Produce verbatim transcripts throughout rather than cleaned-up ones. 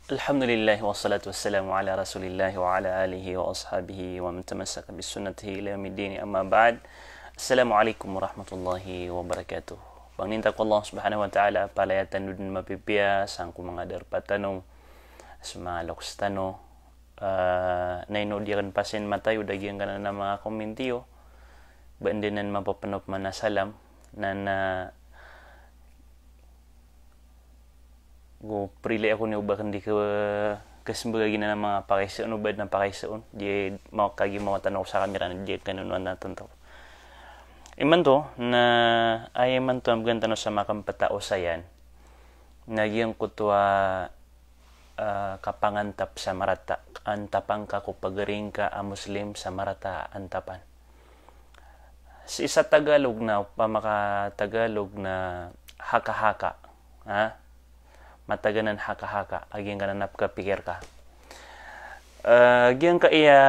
Alhamdulillah, wassalatu wassalamu ala Rasulillah wa ala alihi wa ashabihi wa man tamassaka bi sunnatihi ila yaumiddin, amma ba'd. Assalamu alaikum warahmatullahi wabarakatuh. Pangnin ta ko Allah Subhanahu wa Ta'ala, palaya tano dn mapipiya sangko manga darpa tano, so manga loks tano, ah, na ino di akn pasin matayo da giyangkanan a manga comment iyo, ba anda nan mapapnop mana salam, na, na, go prilai ako niyo ba kn di ka, kasmbag a giyanan a manga pakaiza on, o ba adn a pakaiza on, di mawak kagiya mawatan ako sa kamira na di kn on na tanto. Imanto, na, aya imanto a mbgan tano sa makampet a osayan, na giyangkoto a, ah, kapangantap sa marata, antapan ka ko pagari ngka a Muslim sa marata a antapan. Sii sa Tagalog na, opama ka Tagalog na haka-haka. Ha? Mataganan haka-haka, a giyangkanan a pkhapikir ka. Eh, giyangkaya,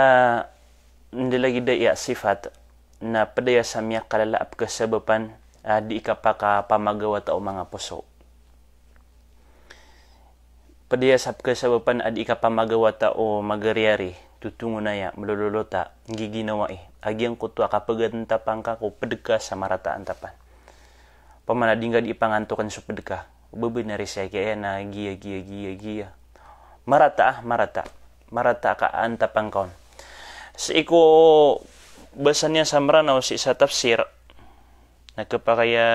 anda lagid aya a sifat, na pd aya sa miyakalala a pkhasabapan a di kapakapamagawata o manga poso. Pd aya sa pkhasabapan a di kapamagawata o magariyari, totongonaya, mlololota, nggiginawai, a giyangkoto a kapagantapan ka ko pd ka sa marata a antapan. Opama na di ngka di pangantokan so pd ka, o ba bnar i siyaki aya na giya, giya, giya, giya. Marata, ah, marata. Marata ka antapan ka on. Sii ko basa niyan sa Mranaw sii sa tafsir, na khapakay a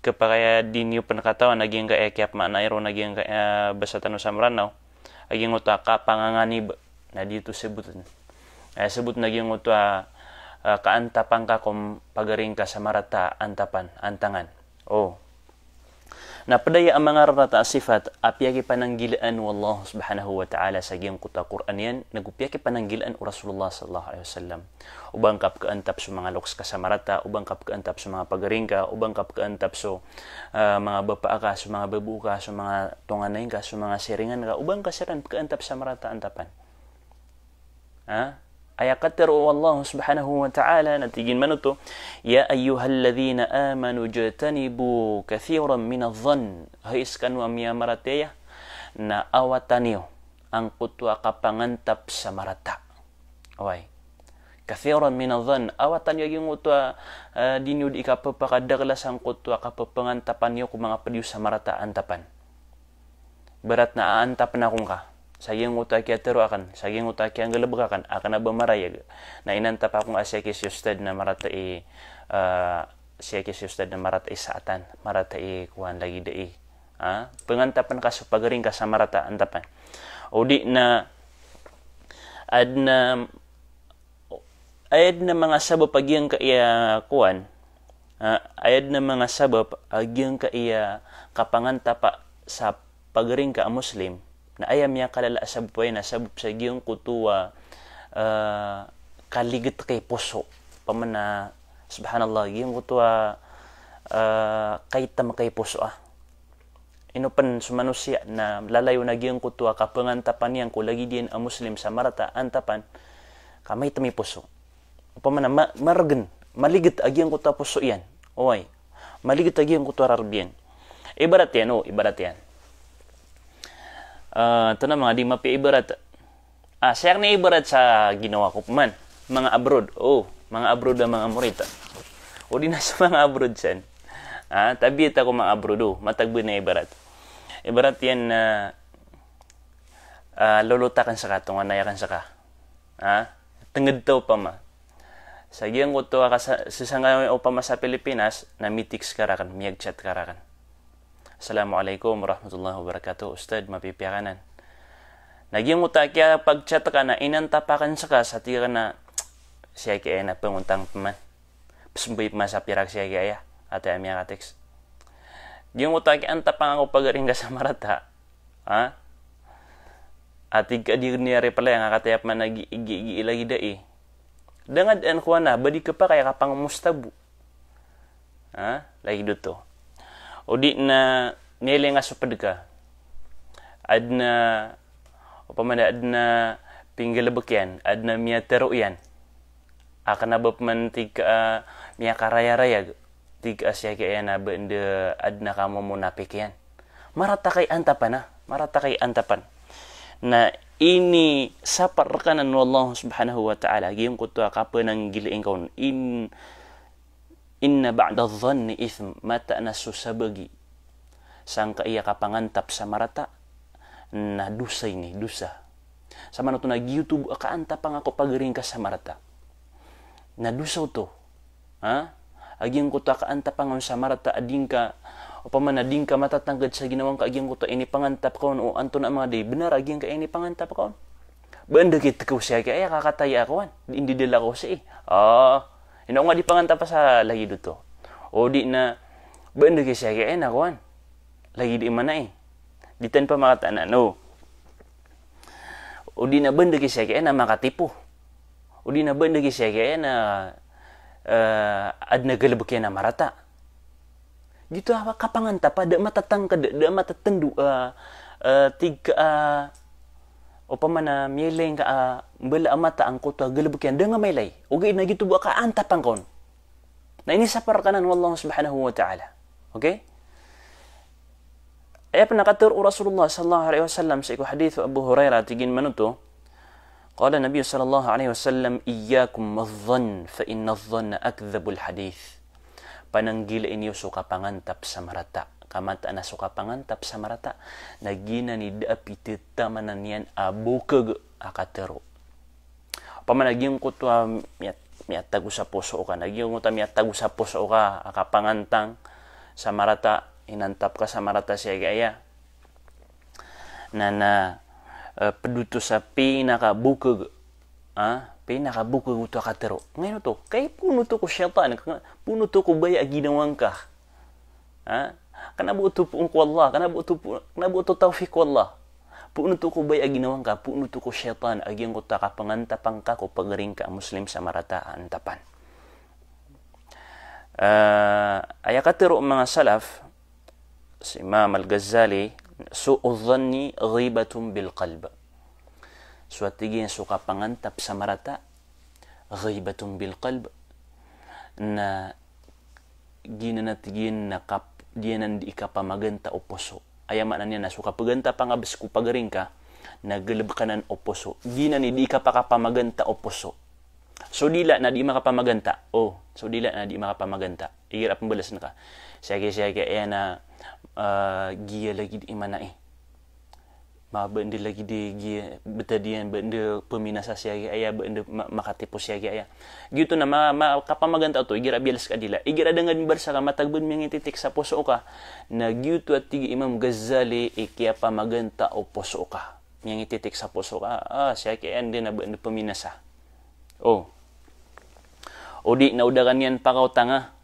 Khapakay a di niyo pn katawan a giyangkaya kiyapmaanai ron a giyangkaya basa tano sa Mranaw a giyangkoto a kapanganganib, na di oto sabotn. Aya sabotn a giyangkoto a, ah, kaantapan ka ko pagari ngka sa marata a antapan, antangan. O. Na pd aya a manga rarata a sifat a piyakipananggilaan o Allah Subhanahu wa Ta'ala sa giyangkoto a Qur'an iyan, nago piyakipananggilaan o Rasulullah sallallahu alaihi wasallam. O ba ngka pkhaantap so manga loks ka sa marata, o ba ngka pkhaantap so manga pagari ngka, o ba ngka pkhaantap so, ah, manga bapa ka, so manga babo ka, so manga tonganay ngka, so manga siringan ka, o ba ngka siran pkhaantap sa marata a antapan. Ha? Aya katharo o Allah Subhanahu wa Ta'ala na tig iyan man oto, "Ya ayyuhalladhina amanu ijtanibu kathiran minadh-dhann." Hay skano a miyamaratiyaya, na awatan iyo angkoto a kapangantap sa marata. Oway. Kathiran minadh-dhann, awatan iyo a giyangkoto a, eh, di niyo di kapapakadakla sangkoto a kapapangantapan iyo ko manga pd iyo sa marata a antapan. Ibarat na aantapn ako ngka sa giyangkoto a kiyatharo akn, sa giyangkoto a kiyanggalbk akn, a kna ba marayag. Na inantap ako ngka a siyaki si ustad na marata i, eh, siyaki si ustad na marata i saatan, marata i kowan lagid ai. Ha? Pangantapn ka so pagari ngka sa marata a antapan. O di na, adn a, aya dn a manga sabap a giyangkaya kowan, ha, aya dn a manga sabap a giyangkaya kapangantapa sa pagari ngka a Muslim, na aya miyakalala a sabap aya na sabap sa giyangkoto a, eh, kaligit ka i poso. Opama na, subhanallah, giyangkoto a, eh, kaitam ka i poso, ah. Ino pn so manosiya na lalayon a giyangkoto a kapangantapan iyan ko lagid iyan a Muslim sa marata a antapan, ka maitam i poso. Opama na ma-, margn, maligit a giyangkoto a poso iyan. Oway. Maligit a giyangkoto a rarb iyan. Ibarat iyan, o, ibarat iyan. Eh, tana manga di mapiya ibarat. Ah, sii akn ibarat sa ginawa ko pman. Manga abroad. O, manga abroad a manga morita. O di na sa manga abroad san. Ah, tabiya ta ko manga abroad, o, matag bnar a ibarat. Ibarat iyan na, ah, lolot akn ska, tonganay akn ska. Ah, tngd ta opama. Sa giyangkoto a kasa-, sasangka opama sa Pilipinas, na mi-text ka rakn, miyag-chat ka rakn. Assalamualaikum warahmatullahi wabarakatuh. Ustad, mapipiya ka nan? Na giyangkoto a kiyapag-chat ka na inantap akn ska sa tig ka na, siyaki aya na pangontang pman. Psmbay pman sa pirak siyaki aya. Ati ami a ka-text. Giyangkoto a kiyaantap angka ko pagari ngka sa marata. Ha? Ati ka di niya reply angka, kataya pman a gi, gi, gi lagid ai. Da ngka dn kowan a ba di khapakay a kapangmosta bo. Ha? Lagid oto. O di na miyailay ngka so pd ka. Adn a, opama na adn a pinggalbk iyan, adn a miyatharo iyan. A kna ba pman tig ka, ah, miyakarayarayag. Tig ka a siyaki aya na ba anda adn a kamomonapik iyan. Marata kay antapan, ha? Marata kay antapan. Na inisapar rka anan o Allah subhanahu wa ta'ala, giyangkoto a kapananggilai ngka on, in, inna ba'da dhanni ithm, mataan a so sabagi sangkaya kapangantap sa marata na dosa ini, dosa. Sa maana oto na giyoto bo a kaantapan ka ko pagari ngka sa marata na dosa oto. Ha? A giyangkoto a kaantapan ka on sa marata a di ngka, opama na di ngka matatangkd sa ginawa ngka a giyangkoto a inipangantap ka on, o antonaa manga di, bnar a giyangkaya inipangantap ka on. Ba anda kay tkaw siyakaya ka kataya ako an, di ndidala ko sii. Ah, ino nga di pangantap sa lagid oto. O di na, ba anda kay siyakaya na ako an, lagid i mana i. Di tano pamakataan, no. O di na ba anda kay siyakaya na makatipo. O di na ba anda kay siyakaya na, eh, adn a galbk iyan a marata. Giyoto a kapangantap a da matatangkd, da matatndo, eh, eh, tig ka, eh, opama na miyailay ngka, eh, mbala a mata angkoto a galbk iyan, da nga mailay. Ogaid na giyoto bo a kaantapan ka on. Na inisapar rka anan o Allah subhanahu wa ta'ala. Okay? Aya pn a katharo o Rasulullah sallallahu alaihi wasallam sii ko hadith o Abu Hurairah, tig iyan man oto, qala Nabi sallallahu alaihi wasallam, "Iyyakum wadh-dhann, fa inna adh-dhanna akdhabul hadith." Pananggilai niyo so kapangantap sa marata. Ka mataan a so kapangantap sa marata na giyanan i da a pitataman iyan a bokg a katharo. Opama na giyangkoto a miyat-, miyatago sa poso ka, na giyangkoto a miyatago sa poso ka a kapangantang sa marata, inantap ka sa marata siyakaya. Na, na, eh, pd oto sa pinakabokg, ah, pinakabokg oto a katharo. Ngayon oto, kay poon oto ko shaytan, ka-, poon oto ko baya a ginawa ngka. Ha? Kna ba oto poon ko Allah, kna ba oto po-, kna ba oto tawfik ko Allah. Poon oto ko baya a ginawa ngka, poon oto ko shaytan, a giyangkoto a kapangantapan ka ko pagari ngka a Muslim sa marata a antapan. Eh, aya katharo o manga salaf, si Imam Al-Ghazali, "Su'u dhanni ghibatun bil qalb." So a tig iyan so kapangantap sa marata, ghibatun bil qalb, na giyanan a tig iyan na kap-, giyanan di kapamaganta o poso. Aya maana niyan na so kapaganta pangabs ko pagari ngka, na galbk anan o poso. Giyanan i di kapakapamaganta o poso. So dila na di makapamaganta. O, so dila na di makapamaganta. Igira pmbalasn ka. Siyaki, siyaki, aya na, ah, giya lagid i mana i. Ma ba anda lagid i giya, btad iyan, ba anda pminasa siyaki aya, ba anda ma-, makatipo siyaki aya. Giyoto na ma-, ma-, kapamaganta oto, igira biyalas ka dila. Igira da nga dn barsa ka matag bn miyangititik sa poso ka. Na giyoto a tig i Imam Ghazali i kiyapamaganta o poso ka. Miyangititik sa poso ka, ah, siyaki aya anda na ba anda pminasa. O. O di na o da ka niyan pakaotanga.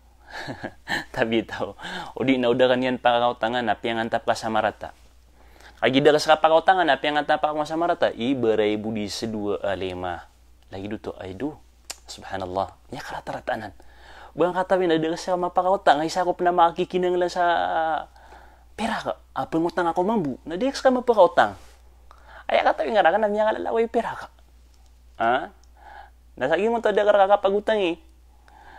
Tabi taw. O di na o da ka niyan pakaotanga na piyangantap ka sa marata. Kagiya da ka ska pakaotanga na piyangantap ka sa marata, ibarat bo di sdwa a lima. Lagid oto, ay do. Subhanallah. Miyakaratarata anan. Ba ngka tawi na da ka ska mapakaotang, isa ko pn a makakikinanglan sa pirak a pangotang ako mambo. Na da ka ska mapakaotang. Aya katawi nga rakn na miyakalalaw i pirak. Ha? Na sa giyangkoto a da ka rka kapagotangi.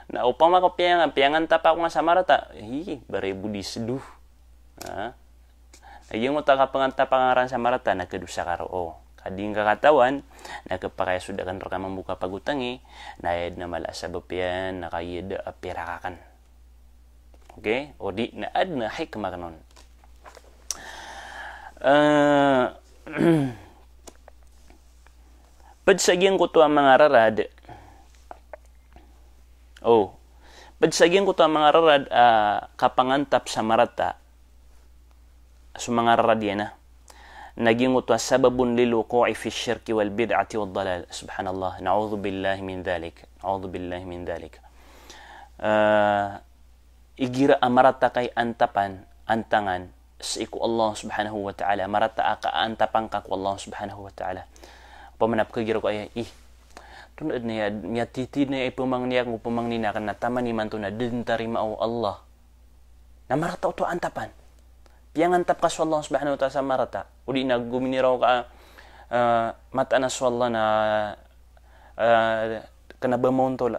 Na opama ka piyang-, piyangantap ako nga sa marata, hi, baray bo di sdo. Ha? Na giyangkoto a kapangantap a ngaran sa marata na kadosa ka roo. Ka di ngka katawan na kapakay a so da akn rka mambo kapagotangi, na aya dn a mala a sabap iyan na kagiya da a pirak akn. Okay? O di na adn a hikmah akn on. Eh, pd sa giyangkoto a manga rarad. O. Pd sa giyangkoto a manga rarad a kapangantap sa marata. So manga rarad iyan a. Na giyangkoto a sababun lil wuqu'i fi shirki wal bid'ati wad dalal. Subhanallah. Na'udhu billahi min dhalik. Na'udhu billahi min dhalik. Eh, igira a marata kay antapan, antangan, sii ko Allah subhanahu wa ta'ala, marata a kaantapan ka ko Allah subhanahu wa ta'ala. Opama na pkagira ko aya, ih, tonaa dn aya, miyatitid na aya i pamangni akn ko pamangnin akn na taman imanto na da dn tarima o Allah. Na marata oto a antapan. Piyangantap ka so Allah subhanahu wa ta'ala sa marata. O di na gominiraw ka, eh, mataan a so Allah na, eh, kna ba maontol.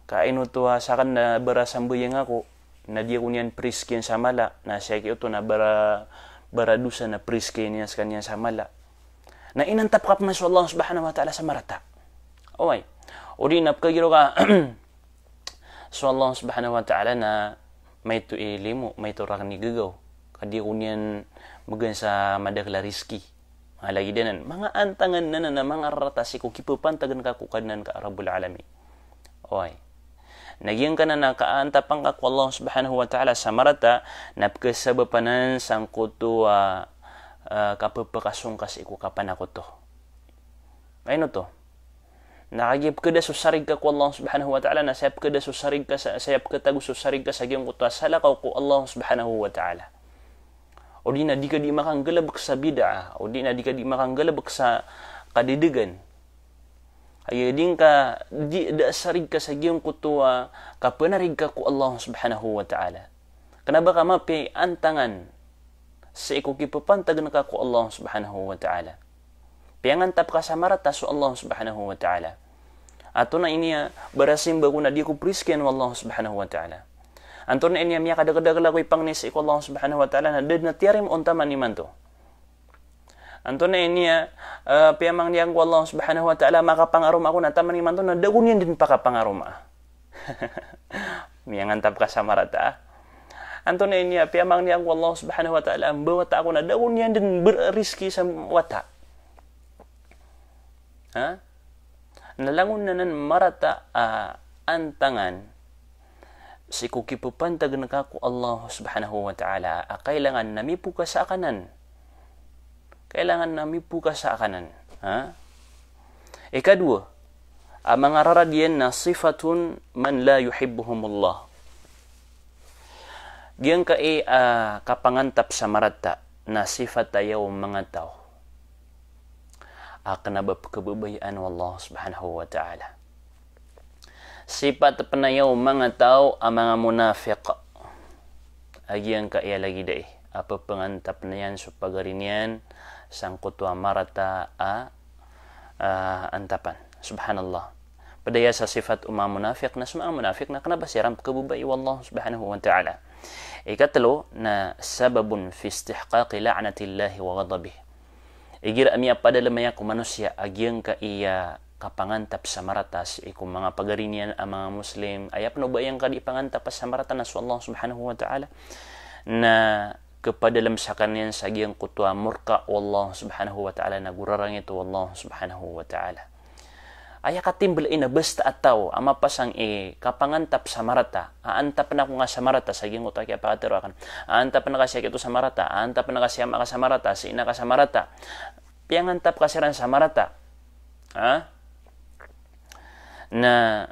Ka ino oto a sakn na barasambayang ako, na di ako niyan priskiyan sa mala, na siyaki oto na bara, baradosa na priski niyan skaniyan sa mala. Na inantap ka pman so Allah subhanahu wa ta'ala sa marata. Oway. O di na pkagiro ka so Allah subhanahu wa ta'ala na maito i limo, maito rakn i gagaw. Ka di ko niyan bgan sa madakl a riski. Manga lagid anan, manga antangan anan a manga rarata sii ko kipapantagn ka ko Kadnan ka a Rabbul Alamin. Oway. Na giyangkanan a kaantapan ka ko Allah subhanahu wa ta'ala sa marata, na pkasabap anan sangkoto a, ah, kapapakasong ka sii ko kapanakoto. Ino oto? Na kagiya pkhada so sarig ka ko Allah subhanahu wa ta'ala, na saya pkhada so sarig ka sa, saya pkhatago so sarig ka sa giyangkoto a salakaw ko Allah subhanahu wa ta'ala. O di na di ka di makanggalbk sa bid'ah, o di na di ka di makanggalbk sa kadadagan. Aya di ngka di, da sarig ka sa giyangkoto a kapanarig ka ko Allah subhanahu wa ta'ala. Kna ba ka mapiya i antangan sii ko kipapantagn ka ko Allah subhanahu wa ta'ala. Piyangantap ka sa marata so Allah subhanahu wa ta'ala. Antonaa ini a barasimba ko na di ko priskian o Allah subhanahu wa ta'ala. Antonaa ini a miyakadakdakl ako i pangni sii ko Allah subhanahu wa ta'ala na da dn a tiyarima on taman imanto. Antonaa ini a, eh, piyamangni ako ko Allah subhanahu wa ta'ala makapangaroma ako na taman imanto na da ko niyan dn pakapangaroma. Miyangantap ka sa marata. Antonaa ini a piyamangni ako ko Allah subhanahu wa ta'ala mbawata ako na da ko niyan dn br-, riski sa wata. Ha? Na langon anan marata a antangan sii ko kipapantagn ka ko Allah subhanahu wa ta'ala a kailangan na mipokas sa akanan. Kailangan na mipokas sa akanan. Ha? Ikadowa, a manga rarad iyan na sifatun man la yuhibbuhumullah. Giyangkai a kapangantap sa marata na sipat aya o manga taw a kna ba pkhababayaan o Allah subhanahu wa ta'ala. Sipat pn aya o manga taw a manga munafiq. A giyangkai a lagid ai a pphangantap niyan so pagari niyan sangkoto a marata a, a, antapan. Subhanallah. Pd aya sa sipat o manga munafiq na so manga munafiq na kna ba siran pkhababayai o Allah subhanahu wa ta'ala. Ikatlo na sababun fi istihqaqi la'natillahi wa ghadabih. Igira a miyapadalm aya ko manosiya a giyangkai a kapangantap sa marata sii ko manga pagari niyan a manga Muslim, aya pn o ba giyangka di pangantapa sa marata na so Allah subhanahu wa ta'ala, na khapadalm skaniyan sa giyangkoto a morka o Allah subhanahu wa ta'ala, na go rarangit o Allah subhanahu wa ta'ala. Aya katimbl ina basta a taw a mapasang i kapangantap sa marata, a antapn ako nga sa marata sa giyangkoto a kiyapakatero akn, a antapn ka sii ko sa marata, a antapn ka sii ko ama ka sa marata, sii ko ina ka sa marata. Piyangantap ka siran sa marata. Ha? Na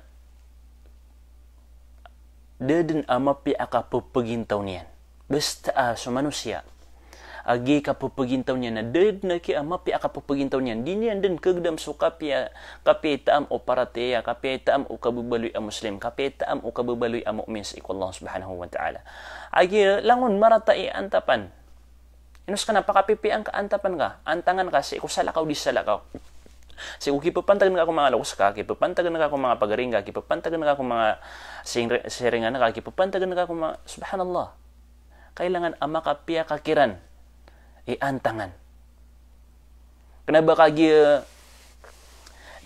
da dn a mapiya a kapphgintaw niyan. Basta a so manosiya a giya i kapphgintaw niyan na da dn a kiya a mapiya a kapphgintaw niyan. Di niyan dn khagdam so kapiya, kapiya i taam o paratiyaya, kapiya i taam o kababaloy a Muslim, kapiya i taam o kababaloy a mu'min sii ko Allah subhanahu wa ta'ala. A giya langon marata i antapan. Ino skaniyan a pakapipiyaan ka antapan ka, antangan ka sii ko salakaw di salakaw. Sii ko kipphantagn ka ko manga loks ka, kipphantagn ka ko manga pagari ngka, kipphantagn ka ko manga sir-, siringan ka, kipphantagn ka ko manga, subhanallah. Kailangan a makapiya ka kiran i antangan. Kna ba kagiya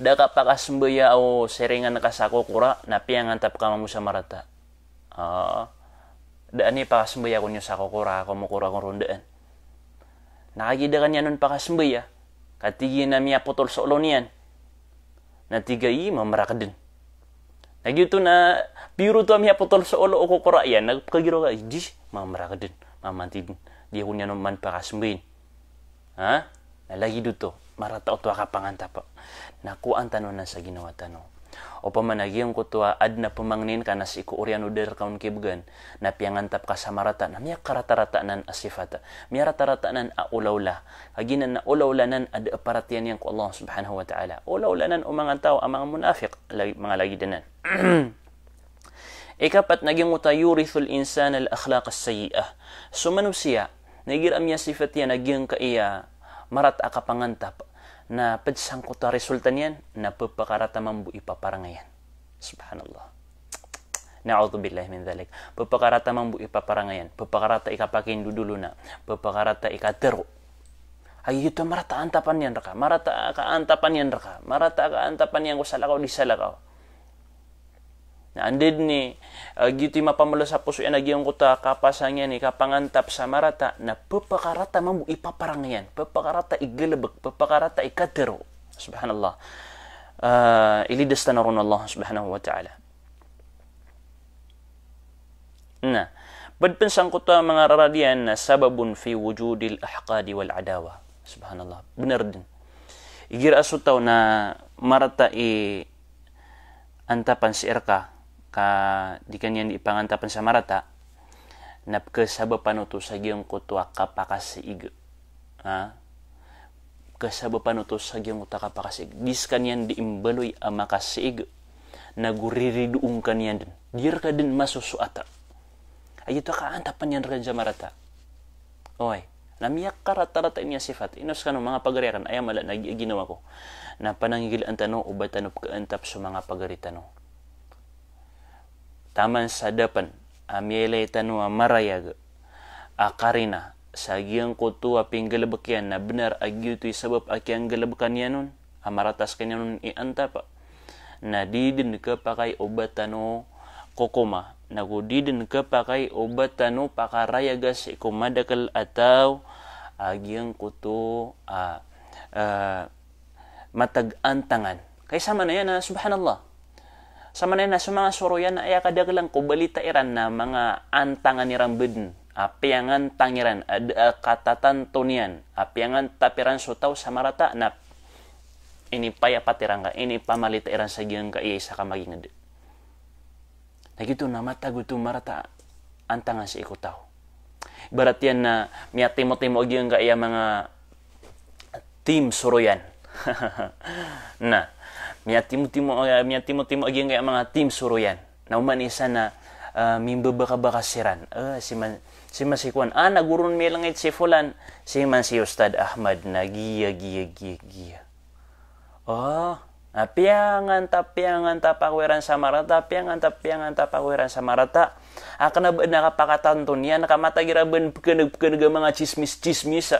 da ka pakasmbaya o siringan ka sa kokora, na piyangantap ka mambo sa marata. Ah, da a ini pakasmbaya ko niyo sa kokora, ko mokora ko ron daan. Na kagiya da ka niyan on pakasmbaya, ka tig iyan a miyapotol so olo niyan. Na tig a i, mamrak dn. Na giyoto na, piyoro oto a miyapotol so olo o kokora iyan, na pkhagiraw ka, i di, mamrak dn, mamanti dn. Di ako niyan on man pakasmbayin. Ha? Na lagid oto, marata oto a kapangantapa. Na kowaan tano nan sa ginawa tano. Opama na giyangkoto a adn a pamangnin ka na sii ko oriyan o da rka on kibgan, na piyangantap ka sa marata, na miyakaratarata anan a sifat. Miyaratarata anan a olaola. Kagiya na olaola anan a da a paratiyaya niyan ko Allah subhanahu wa ta'ala. Olaola anan o manga taw a manga munafiq, lagi-, manga lagid anan. Ikapat na giyangkoto a yurithul insana al-akhlaqas sayyi'ah. So manosiya, na igira a miyasipat iyan a giyangkaya marata a kapangantap, na pd sangkoto a resulta niyan, na pphakaratam mambo i paparangay iyan. Subhanallah. Na'udzubillahi min dzalik. Pepakarata mambo i paparangayan, pepakarata i kapakindodolona, pepakarata i katero. Ay, ito marata antapan iyan reka, marata ka antapan iyan reka, marata ka antapan iyan ko salakaw di salakaw. Na anda den i, eh, giyoto i mapameles a poso iyan a giyangkoto a kapasang iyan i kapangantap sa marata, na pepakarata mambo i paparangayan, pepakarata i galebek, pepakarata i katero. Subhanallah. Eh, ilidas tano ron o Allah Subhanahu wa Ta'ala. Na ped pen sangkoto a manga rarad iyan na sababun fi wujudil ahqadi wal adawa. Subhanallah. Benar den. Igira a so taw na marata i antapan sii reka, ka di ka niyan di pangantapan sa marata, na pekesabapan oto sa giyangkoto a kapakasiig. Ha? Pekesabapan oto sa giyangkoto a kapakasiig. Di sekaniyan di imbaloy a makasiig, na go riridoon ka niyan den. Di reka den masosoata. Ay, ito a kaantapan iyan reka sa marata. Oway. Na miyakaratarata ini a sifat. Ino sekano manga pagari aken, aya mala na gi-, ginawa ko. Na pananggilaan tano o ba tano pekeantap so manga pagari tano. Taman sa da pen a miyailay tano a marayag a karina sa giyangkoto a pinggalebek iyan na benar a giyoto i sabap a kiyanggalebekan iyan on, a marata sekaniyan on i antapa. Na di den kepakay o ba tano kokoma, na go di den kepakay o ba tano pakarayaga sii ko madakel a taw a giyangkoto a, a, matag antangan. Kay samanaya na, subhanallah. Samanaya na so manga soroyan na aya kadakelan ko balita iran na manga antangan iran beden, a piyangantang iran, a da a katatanto niyan, a piyangantap iran so taw sa marata, na inipayapat iran ka, inipamalita iran sa giyangkaya i sakamagined. Na giyoto na matag oto marata antangan sii ko taw. Ibarat iyan na miyatimotimo a giyangkaya manga team soroyan. Na miyatimotimo, eh, miyatimotimo a giyangkaya manga team soroyan. Na oman i isa na, eh, mimbebakabaka siran. Eh, siman, siman si kowan. Ah, na goron milengit si Fulan. Siman si Ustadz Ahmad na giya, giya, giya, giya. Oh, ah, piyangantap, piyangantap ako iran sa marata, piyangantap, piyangantap ako iran sa marata. A kena ba na kapakatanto niyan, ka matag iran ben pekeneg-pekeneg a manga chismis-chismis.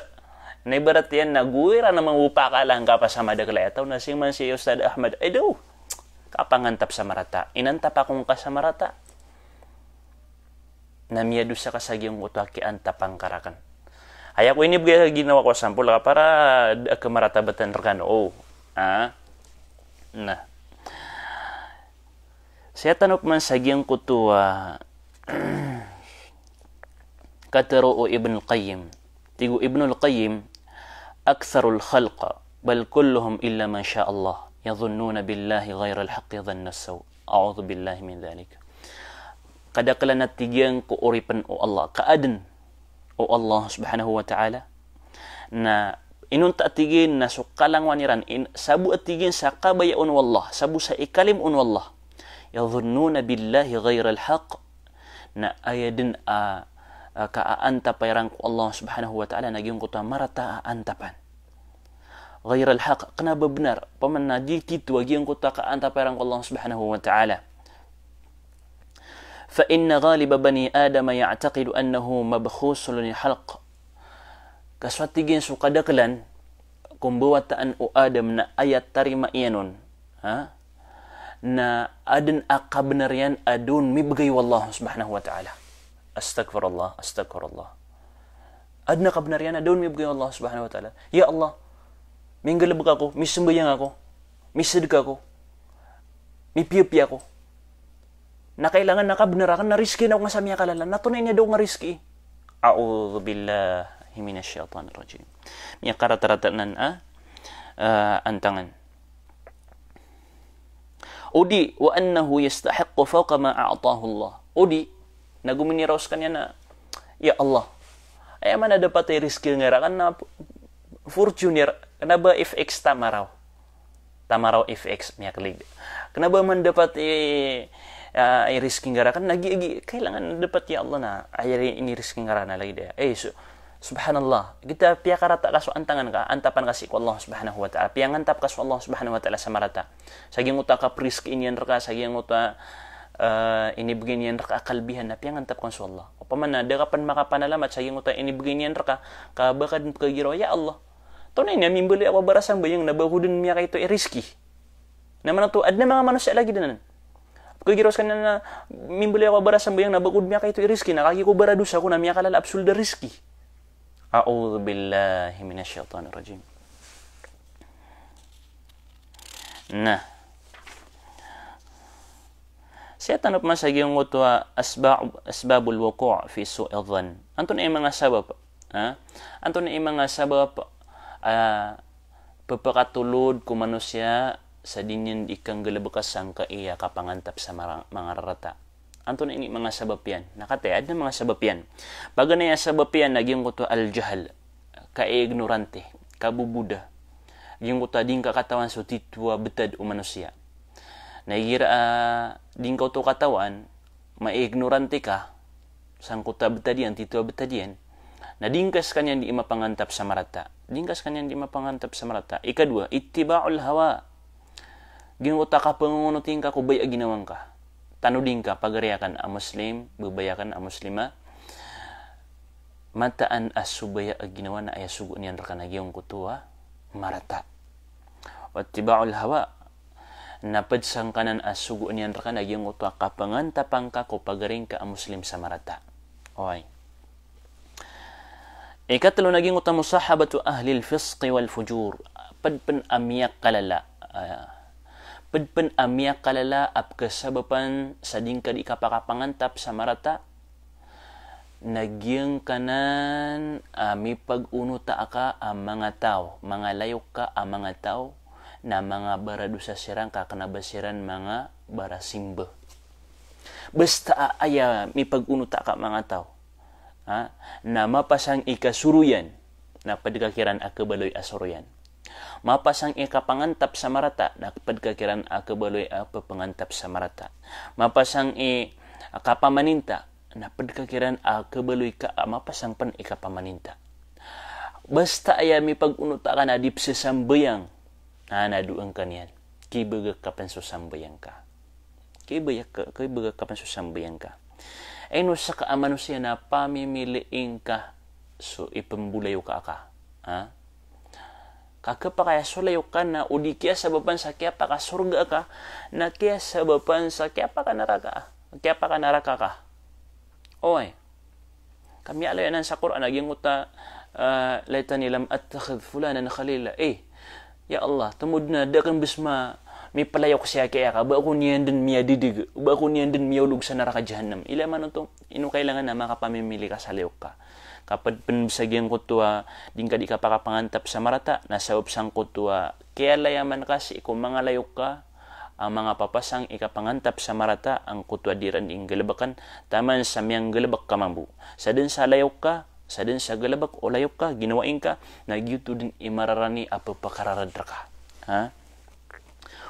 Na ibarat iyan na go iran a manga opakala ngka pa sa madakel a taw na siman si Ustadz Ahmad. Ay daw, kapangantap sa marata. Inantap ako ngka sa marata. Na miyadosa ka sa giyangkoto a kiyaantapan ka raken. Aya ko inibegay a ginawa ko a sampol ka para da a kemaratabetan rekano. O. Ah. Na. Saya tano peman sa giyangkoto a katero o Ibn Qayyim. Tig o Ibnul Qayyim, "Aktharul khalq, bal kulluhum illa man sha Allah, yadhunnuna billahi ghairal haqqi dhanna saw." A'udhu billahi min dhalik. Kadakelan a tig iyan ko oripen o Allah, ka aden o Allah Subhanahu wa Ta'ala. Na inonta a tig iyan na so kalangowan iran, in, sabo a tig iyan sa kabayaan o Allah, sabo sa ikalimoon o Allah. Yadhunnuna billahi ghairal haqq, na aya den a, a, kaantapa iran ko Allah Subhanahu wa Ta'ala na giyangkoto a marata a antapan. Ghairal haqq, kena ba benar, peman na di tito a giyangkoto a kaantapa iran ko Allah Subhanahu wa Ta'ala. Fa inna ghaliba bani Adama ya'taqidu annahu mabkhusun lil khalq. Ka so a tig iyan so kadakelan ko mbawataan o Adam na aya tarima iyan on, ha? Na aden a kabenar iyan a doon mibegay o Allah Subhanahu wa Ta'ala. Astaghfirullah, astaghfirullah. Aden a kabenar iyan a doon mibegay o Allah Subhanahu wa Ta'ala. Ya Allah, minggalebek ako, misembayang ako, misedeka ako, mipiyapiya ako. Na kailangan na kabenar aken na rizkiin ako nga sa miyakalala. Na tonaa i niyan da ako nga rizkii. A'udhu billahi minash shaitanir rajim. Miyakaratarata nan a, ah, antangan. Odi, wa annahu yastahiqqu fawqa ma a'tahu Allah. Odi, na go miniraw sekaniyan a, ya Allah, aya man a dapat i rizki nga raken na Fortuner, kena ba F X Tamaraw. Tamaraw F X, miyakeleg. Kena ba man dapat i, ah, i rizki nga raken na gi, gi, kailangan dapat ya Allah na, aya ini rizki nga raken na lagid aya. Eh, so, Subhanallah. Giyoto a piyakarata ka so antangan ka, antapan ka sii ko Allah Subhanahu wa Ta'ala. Piyangantap ka so Allah Subhanahu wa Ta'ala sa marata. Sa giyangkoto a kaprizkii niyan reka, sa giyangkoto a, ah, inibgay niyan rka a kalbihan na piyangantap kon so Allah. Opama na da ka pn makapanalamat sa giyangkoto a inibgay niyan rka, ka ba ka dn pkhagiraw, ya Allah, antonaa ini a mimbaloy ako a barasambayang na ba ko dn miyakaito i rizki? Na maana oto, adn a manga manosiya a lagid anan. Pkhagiraw skaniyan na mimbaloy ako a barasambayang na ba ko dn miyakaito i rizki, na kagiya ko baradosa ko na miyakalala a pzold a rizki. A'udhu billahi minash shaitanir rajim. Na, sii tano pman sa giyangkoto a asba-, asbabul wuqu' fi su'i dhann. Antonaa i manga sabap, ha? Antonaa i manga sabap a pphakatolod ko manosiya sa di niyan di kanggalbka sangkai a kapangantap sa mara-, manga rarata? Antonaa ini manga sabap iyan? Na katii, adn a manga sabap iyan. Paganay a sabap iyan na giyangkoto a al-jahl, kaignorante, kaboboda. Giyangkoto a di ngka katawan so titho a btad o manosiya. Na igira a di ngka oto katawan, maignorante ka sangkoto a btad iyan, titho a btad iyan, na di ngka skaniyan di mapangantap sa marata. Di ngka skaniyan di mapangantap sa marata. Ikadowa, ittiba'ul hawa. Giyangkoto a kapangongonoti ngka ko baya a ginawa ngka. Tanodi ngka, pagari akn a Muslim, babay akn a Muslima, mataan a so baya a ginawa na aya sogoan iyan rka na giyangkoto a marata. Wattiba'ul hawa, na pd sangkanan a sogoan iyan rka na giyangkoto a kapangantapa ngka ko pagari ngka a Muslim sa marata. Oway. Ikatlo na giyangkoto a musahabatu ahlil fisqi wal fujur. Pd pn a miyakalala, ah, pd pn a miyakalala a pkhasabapan sa di ngka di kapakapangantap sa marata na giyangkanan a mipagonota ka a manga taw, manga layok ka a manga taw, na manga baradosa siran ka kna ba siran manga barasimba. Basta a aya mipagonota ka a manga taw, ha, na mapasang i kasoroyan, na pd ka kiran a khabaloy a soroyan. Mapasang i kapangantap sa marata, na pd ka kiran a khabaloy a pphangantap sa marata. Mapasang i kapamaninta, na pd ka kiran a khabaloy ka a mapasang pn i kapamaninta. Basta aya mipagonota ka na di pzasambayang, na, na doon ka niyan. Kibagak ka pn so sambayang ka. Kibagak ka, kibagak ka pn so sambayang ka. Ino ska a manosiya na pamimiliin ka so ipmbolayoka ka, ha? Ka khapakay a so layok ka na o di kiyasabapan sa kiyapakasorga ka, na kiyasabapan sa kiyapakanaraka, kiyapakanaraka ka. Oway. Ka miyaaloy anan sa Qur'an a giyangkoto a, ah, "Laitani lam attakhidh fulanan khalila." Eh, ya Allah, tomo dn a da akn bs ma-, mipalayok sii aki aya ka, ba ako niyan dn miyadidg, ba ako niyan dn miyaolog sa naraka jahannam. Ilay man oto, ino kailangan a makapamimili ka sa layok ka. Ka pd pn bs a giyangkoto a di ngka di kapakapangantap sa marata, na sabap sangkoto a kiyalayaman ka sii ko manga layok ka, a manga papasang i kapangantap sa marata angkoto a di iran di nggalbkn, taman sa miyanggalbk ka mambo. Sadn sa layok ka, sadn sa galbk o layok ka, ginawai ngka, na giyoto dn i mararani a pphakararadn rka. Ha?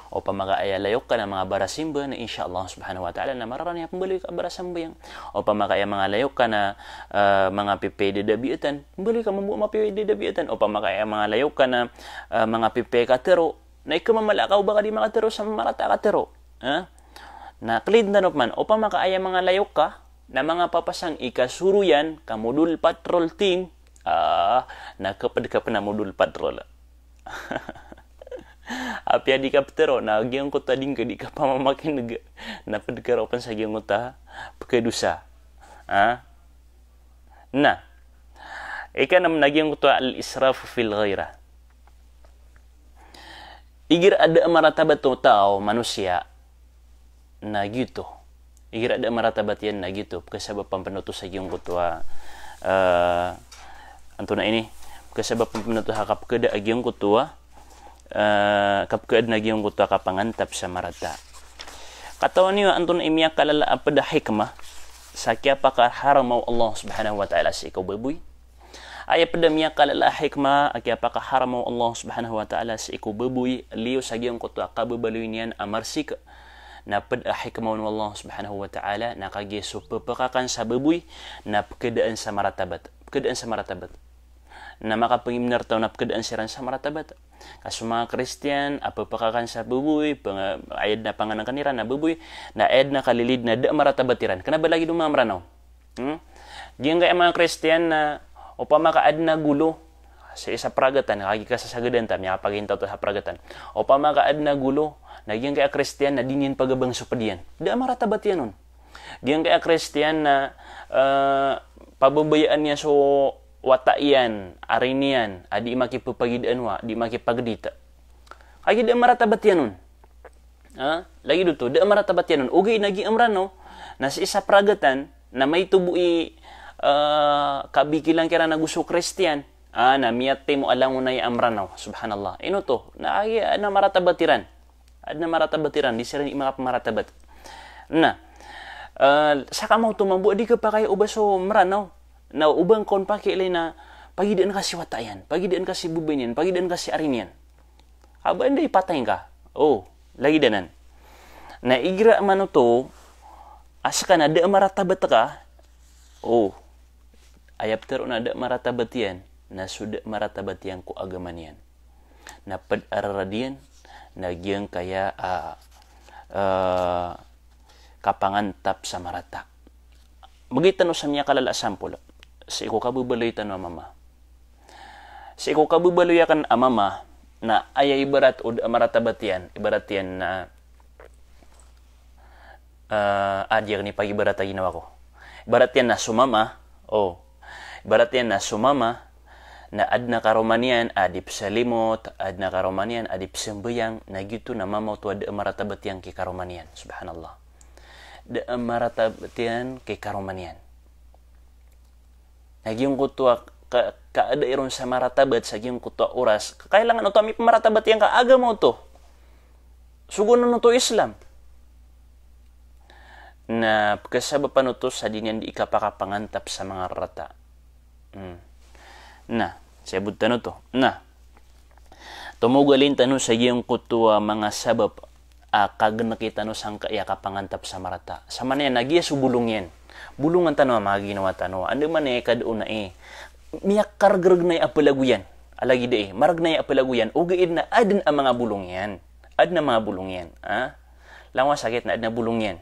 Opama ka aya layok ka na manga barasimba, na insha Allah subhanahu wa ta'ala na mararani a pmbaloy ka a barasambayang. Opama ka aya manga layok ka na, eh, manga pipiya i dadabiatan, mbaloy ka mambo a mapipiya i dadabiatan. Opama ka aya manga layok ka na, eh, manga pipiya i katharo, na ikhamamala ka o ba ka di makatharo sa marata a katharo. Ha? Na klid tano pman, opama ka aya manga layok ka na manga papasang i kasoroyan, ka modol patrol team, ah, na khapd ka pn a modol patrol. Apiya di ka ptharo, na giyangkoto a di ngka di kapamamakin'g, na pd ka roo pn sa giyangkoto a pkhadosa. Ha? Na, ikanm na giyangkoto a al-israfu fil ghairah. Igira a da a maratabat o taw, manosiya, na giyoto. Igira a da a maratabat iyan na giyoto. Pkhasabapan pn oto sa giyangkoto a, eh, antonaa ini? Pkhasabapan pn oto a kapkhada a giyangkoto a, eh, kapkhada a giyangkoto a kapangantap sa marata. Katawan iyo antonaa i miyakalala a pd a hikmah sa kiyapakaharama o Allah subhanahu wa ta'ala sii ko baboy. Aya pd a miyakalala a hikmah a kiyapakaharama o Allah subhanahu wa ta'ala sii ko baboy, liyo sa giyangkoto a kababaloy niyan a marsik, na pd a hikmah o Allah subhanahu wa ta'ala, na kagiya so pphakakan sa baboy, na pkhadaan sa maratabat. Pkhadaan sa maratabat. Na makapangimnar taw na pkadaan siran sa maratabat. Ka so manga Kristiyan a pphakakan sa baboy, panga-, aya dn a panganankan iran na baboy, na aya dn a kalilid na da a maratabat iran. Kna ba lagid o manga Mranaw. Hmm? Giyangkaya manga Kristiyan na opama ka adn a golo sii sa pragatan, kagiya kasasagadan ta, miyakapagintaw ta sa pragatan. Opama ka adn a golo, na giyangkaya Kristiyan na di niyan pagabang so pd iyan. Da a maratabat iyan on. Giyangkaya Kristiyan na, eh, pababayaan iyan so wata iyan, ari niyan, a di makipphagidaan wa, di makipagdita. Kagiya da a maratabat iyan on. Ha? Lagid oto, da a maratabat iyan on. Ogaid na giya Mranaw, na sii sa pragatan, na maito bo i, eh, kabikilan kiran ago so Kristiyan. Ah, na miyatimo a langon aya a Mranaw. Subhanallah. Ino oto, na aya na maratabat iran. Adn a maratabat iran, di siran i makapmaratabat. Na, eh, sa kamaoto mambo a di kapakay o ba so Mranaw. Na o ba ngka on pakiilay na pagidaan ka si wata iyan, pagidaan ka si babay niyan, pagidaan ka si ari niyan. Aba anda i patay ngka. O, lagid anan. Na igira man oto, a ska na da a maratabat ka. O, aya ptharoon a da a maratabat iyan, na so da a maratabat iyan ko agama niyan. Na pd a rarad iyan, na giyangkaya a, eh, kapangantap sa marata. Mbgay tano sa miyakalala a sampol. Sii ko kababaloy tano a mama. Sii ko kababaloy akn a mama, na aya ibarat o da a maratabat iyan, ibarat iyan na, eh, a di akn ipagibarat a ginawa ko. Ibarat iyan na so mama, o. Ibarat iyan na so mama, na adn a karoma niyan a di pzalimot, adn a karoma niyan a di pzambayang, na giyoto na mama oto a da a maratabat iyan ki karoma niyan. Subhanallah. Da a maratabat iyan ki karoma niyan. Na giyangkoto a ka-, kaada iron sa maratabat sa giyangkoto a oras, kailangan oto a mipmaratabat iyan ka agama oto. Sogoan oto Islam. Na pkhasabapan oto sa di niyan di ikapakapangantap sa manga rarata. Hmm. Na, siyabot tano oto. Na, tomogalin tano sa giyangkoto a manga sabap a kagnki tano sangkaya kapangantap sa marata. Sa manaya na giya so bolong iyan. Bolongan tano a manga ginawa tano. Andamanaya i kadaonai, miyakargrgnay a palagoyan. A lagid ai, margnay a palagoyan. Ogaid na adn a manga bolong iyan. Adn a manga bolong iyan. Ha? Langon a sakit na adn a bolong iyan.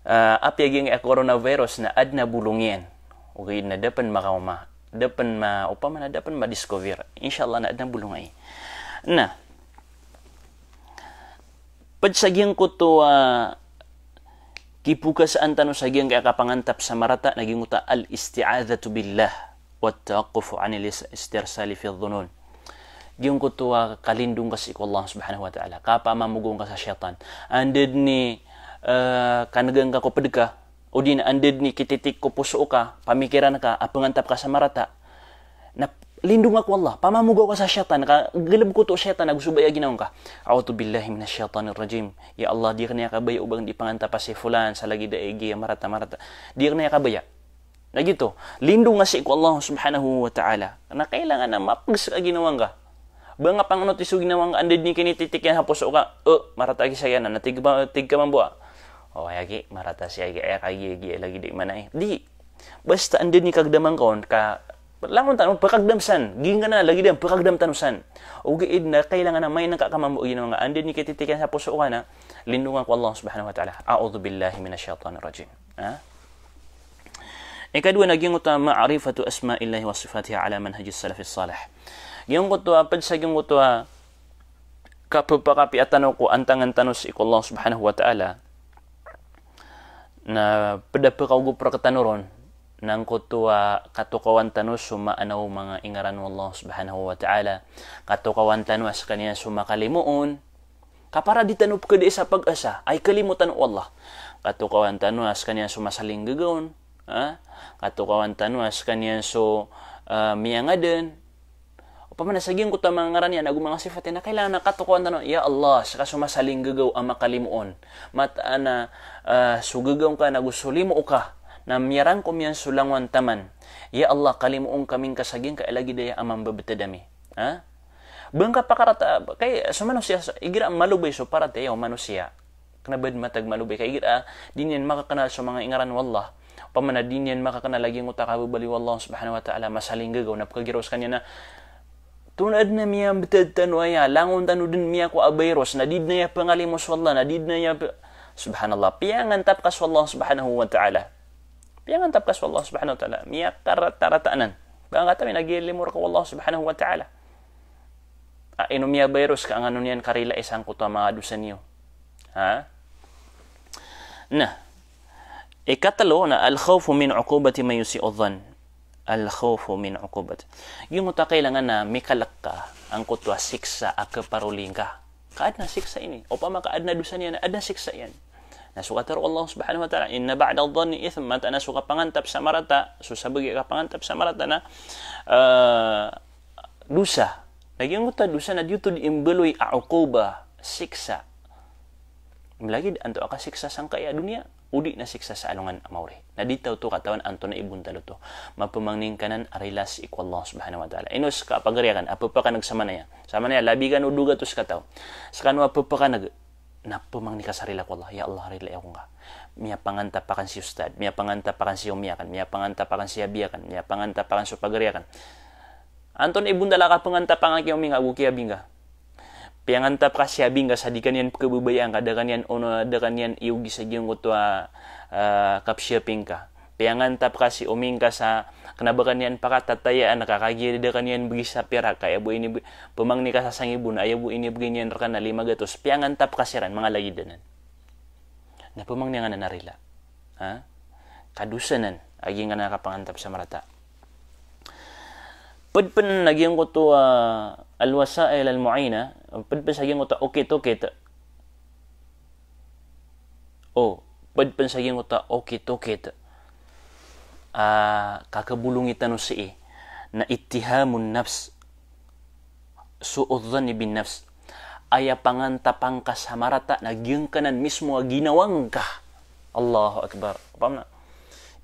Ah, apiya giyangkai a coronavirus na adn a bolong iyan. Ogaid na da pn makamama, da pn ma-, opama na da pn ma-discover. Insha Allah na adn a bolong ai. Na, pd sa giyangkoto a kipokasaan tano sa giyangkai a kapangantap sa marata na giyangkoto a al-isti'adhatu billah wa tawaqqufu anil is-, istirsali fi dhunun. Giyangkoto a kalindong ka sii ko Allah Subhanahu wa Ta'ala. Kapamamogaw ngka sa shaytan. Anda dn i, eh, kan'ga ngka ko pd ka, odi na anda dn i kititik ko poso ka, pamikiran ka, a pangantap ka sa marata. Na lindonga ko Allah, pamamogaw ka sa shaytan, ka galbk oto o shaytan ago so baya a ginawa ngka. A'udhu billahi minash shaytanir rajim. Ya Allah, di akn aya kabaya o ba akn di pangantapa si fulan, sa lagid a aya giya marata-marata. Di akn aya kabaya. Na giyoto, lindonga sii ko Allah Subhanahu wa Ta'ala. Na kailangan a mapgs a ginawa ngka. Ba nga pangonoti so ginawa ngka, anda dn i kinititik iyan sa poso ka, eh, marata aki saya na, na tig ka, tig ka mambo a, o, aya ki, marata si aya ki, aya ka gi, gi, lagid i mana i. Di. Basta anda dn i kagdam angka on ka, langon tano, pkagdam san. Giyangkanan a lagid iyan, pkagdam tano san. Ogaid na kailangan a mainangka ka mambo a ginawa ngka, anda dn i kititik iyan sa poso ka na, lindonga ko Allah Subhanahu wa Ta'ala. A'udhu billahi minash shaytanir rajim. Ha? Ikadowa na giyangkoto a ma'rifatu asma'illahi wa sifatihi ala manhajis salafis salih. Giyangkoto a pd sa giyangkoto a kapphakapiya tano ko antangan tano sii ko Allah Subhanahu wa Ta'ala. Na pd a pkaogop rktano ron, na angkoto a katokawan tano so maana o manga ingaran o Allah Subhanahu wa Ta'ala. Katokawan tano a skaniyan so makalimoon, ka para di tano pkadai sa pag-asa a ikalimo tano o Allah. Katokawan tano a skaniyan so masalinggagaw on, ha? Katokawan tano a skaniyan so, ah, miyangadan. Opama na sa giyangkoto a manga ngaran iyan ago manga sifat iyan na kailangan a katokawan tano, ya Allah, ska so masalinggagaw a makalimoon. Mataan a, ah, so gagaw ngka na ago so limo ka na miyarangkom iyan so langowan taman. Ya Allah, kalimoon kami ngka sa giyangkai a lagid aya a mambabtad ami. Ha? Ba ngka pakarata, kay so manosiya, igira malobay so paratiyaya o manosiya, kna ba dn matag malobay, kay igira di niyan makaknal so manga ingaran o Allah, Opama na di niyan makakna lagid o kababaloy o Allah subhanahu wa ta'ala, masalinggagaw, na pkagiraw skaniyan na, tonaa dn a miyambtad tano aya, langon tano dn miyakowa a virus, na di dn aya pngalimo so Allah, na di dn aya p-, subhanallah, piyangantap ka so Allah subhanahu wa ta'ala. Piyangantap ka so Allah subhanahu wa ta'ala. Miyakaratarata anan. Ba nga katawi na gilimo rka o Allah subhanahu wa ta'ala. A, ino miyavirus ka angano niyan karilai sangkoto a manga dosa niyo. Ha? Na, ikatlo na al-khawfu min uqubati man yusi'u dhann. Al-khawfu min uqubati. Giyoto a kailangan a mikalk ka angkoto a siksa a kaparoli ngka. Ka adn a siksa ini. Opama ka adn a dosa niyan, adn a siksa iyan. Na so katharo o Allah subhanahu wa ta'ala, "Inna ba'da dhanni ithm," mataan a so kapangantap sa marata, so sabagi a kapangantap sa marata na, eh, dosa. Na giyoto a dosa na giyoto dii mbaloy a uquba, siksa. Lagid anto a kasiksa sangkai a doniya, odi na siksa sa alongan a maori. Na di taw oto katawan antonaa i bontal oto. Mapamangni ngka nan a rila sii ko Allah subhanahu wa ta'ala. Ino ska a pagari akn a ppakan'g samanaya. Samanaya, labi kano dogatos kataw. Skano a ppakan'g. Na pamangni ka sa rila ko Allah. Ya Allah, rilai ako ngka. Miyapangantap akn si ustad. Miyapangantap akn si omi akn. Miyapangantap akn si abi akn. Miyapangantap akn so pagari akn. Antonaa i bontal a kapangantap angka ki omi ngka ago ki abi ngka. Piyangantap ka si abi ngka sa di ka niyan pkhababayaan ka, da ka niyan ono, da ka niyan iyogi sa giyangkoto a, ah, kapsiyaping ka. Piyangantap ka si omi ngka sa kna ba ka niyan pakatatayaan ka, kagiya da ka niyan bgi sa pirak, ka aya bo ini bgi, pamangni ka sa sangibo na aya bo inibgay niyan rka na lima gatos. Piyangantap ka siran, manga lagid anan. Na pamangni angka nan a rila. Ha? Ka dosa nan a giyangkanan a kapangantap sa marata. Pd pn a giyangkoto a al-wasa'il al-mu'ina, pd pn sa giyangkoto a okit-okit. O, pd pn sa giyangkoto a okit-okit a kakhabolongi tano sii na ittihamun nafs, su'u dhanni bin nafs. Aya pangantapn ka sa marata na giyangkanan mismo a ginawa ngka. Allahu Akbar. Paham na?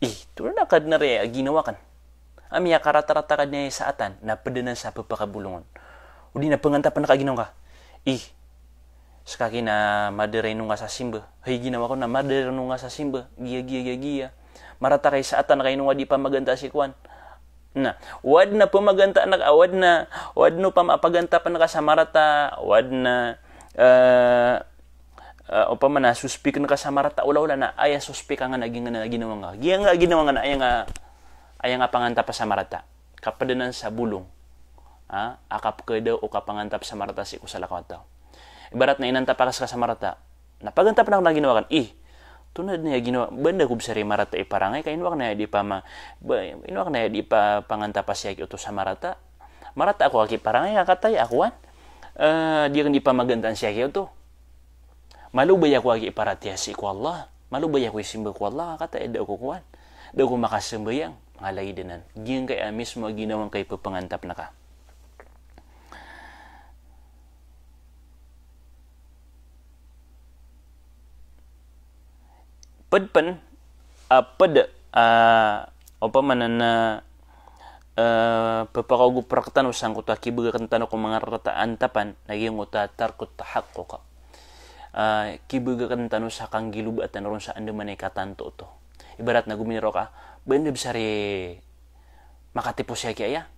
Ih, tonaa dn a kadn a riya a ginawa akn. A miyakaratarata ka dn aya saatan, na pd anan sa pphakabolongon. Odi na pangantapn ka a ginawa ngka. Ih, ska ki na madaray ino ngka sa simba. Hay, ginawa ko na madaray ino ngka sa simba. Giya, giya, giya, giya. Marata ka i saatan ka ino ngka di pamaganta si kowan. Na, o adn a pamaganta na, o adn a, o adn a pama-, pagantapn ka sa marata, o adn a, eh, eh, opama na suspikn ka sa marata, ola-ola na aya suspik angka na giyangkanan a ginawa ngka. Giyangkanan a ginawa ngka na aya ngka, aya ngka pangantapa sa marata. Ka pd anan sa bolong. Ha? A kapkhada o kapangantap sa marata sii ko salakaw a taw. Ibarat na inantapa ka ska sa marata. Na pagantapn ka na ginawa akn. Ih, tonaa dn aya ginawa, ba anda ko bsari marata i parangay, ka ino akn aya di pama-, ba, ino akn aya di pa-, pangantapa si aki oto sa marata. Marata ako aki parangay, ka kataya ako an. Eh, di akn di pamagantaan si aki oto. Malobay ako aki paratiyaya sii ko Allah. Malobay ako i simba ko Allah, ka kataya da ako kowan. Da ako makasambayang. Manga lagid anan. Giyangkai a mismo a ginawa ngka i pphangantapn ka. Pd pn, ah, pd, ah, opama na, ah, pphakaogop rktano sangkoto a kibagakn tano ko manga rarata a antapan, na giyangkoto a tarkut tahaqquq. Ah, kibagakn tano sa kanggilobaa tano ron sa andamanaya i katanto oto. Ibarat na gominiraw ka, ba anda bsari makatipo si aki aya.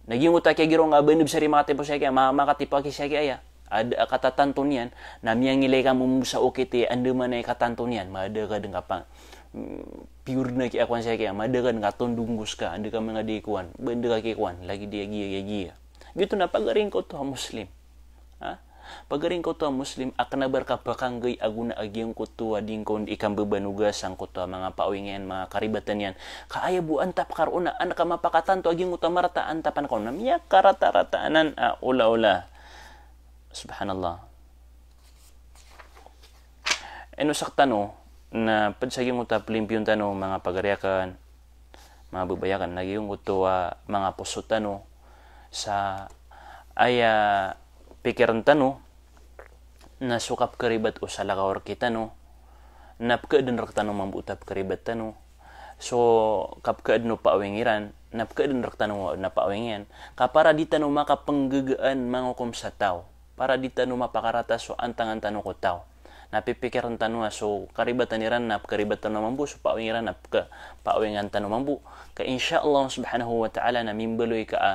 Na giyangkoto a kiyagiraw ngka a ba anda bsari makatipo si aki aya, ma-, makatipo aki si aki aya. Ada a katatanto niyan, na miyangilay ka mambo sa okit i andamanaya i katanto niyan, ma da ka dn kapa-, mm, piyor na ki akowan si aki aya, ma da ka dn katondong ko ska, anda ka manga di kowan, ba anda ka ki kowan, lagid iya giya, giya, giya. Giyoto na pagari ngka oto a Muslim. Ha? Pagari ngka oto a Muslim a kna ba rka pkhanggay a gona a giyangkoto a di ngka on di ikambabanoga sangkoto a manga paawing iyan, manga karibatan iyan. Ka aya bo antap ka roo na an ka mapakatanto a giyangkoto a marata a antapan ka on. Na miyakaratarata anan a ola-ola. Subhanallah. Ino sktano na pd sa giyangkoto a plimpiyon tano, manga pagari akn, manga babay akn, na giyangkoto a manga poso tano sa aya pikirn tano na so kapkharibat o salakaw rkitano, na pkhaadn rktano mambo oto a pkharibat tano, so kapkhaadn o paawing iran, na pkhaadn rktano mambo oto a paawing iyan, ka para di tano makapnggagaan mangokom sa taw, para di tano mapakarata so antangan tano ko taw. Na pipikiran tano a so karibatan iran na pkaribatan tano mambo, so paawing iran na pka-, paaawingan tano mambo. Ka insha Allah subhanahu wa ta'ala na mimbaloy ka a,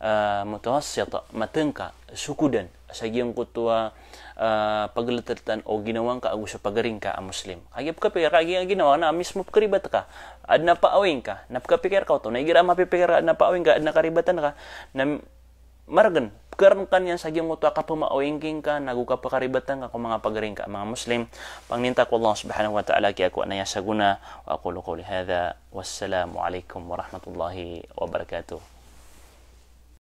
ah, mutawassit, matngka, sokodan sa giyangkoto a, ah, pagltltan o ginawa ngka ago so pagari ngka a Muslim. Kagiya pkapikir ka a giya ginawa na mismo pkaribat ka, adn a paawing ka, na pkapikir ka oto, na igira mapipikir ka adn a paawing ka, adn a karibatan ka, na margn, pkarn ka niyan sa giyangkoto a kapmaawing ki ngka, nago kapkaribatan ka ko manga pagari ngka a manga Muslim. Pangnin ta ko Allah subhanahu wa ta'ala kiyakowa na aya sagona. Wa aqulu qawli hadha. Wassalamu alaikum warahmatullahi wabarakatuh.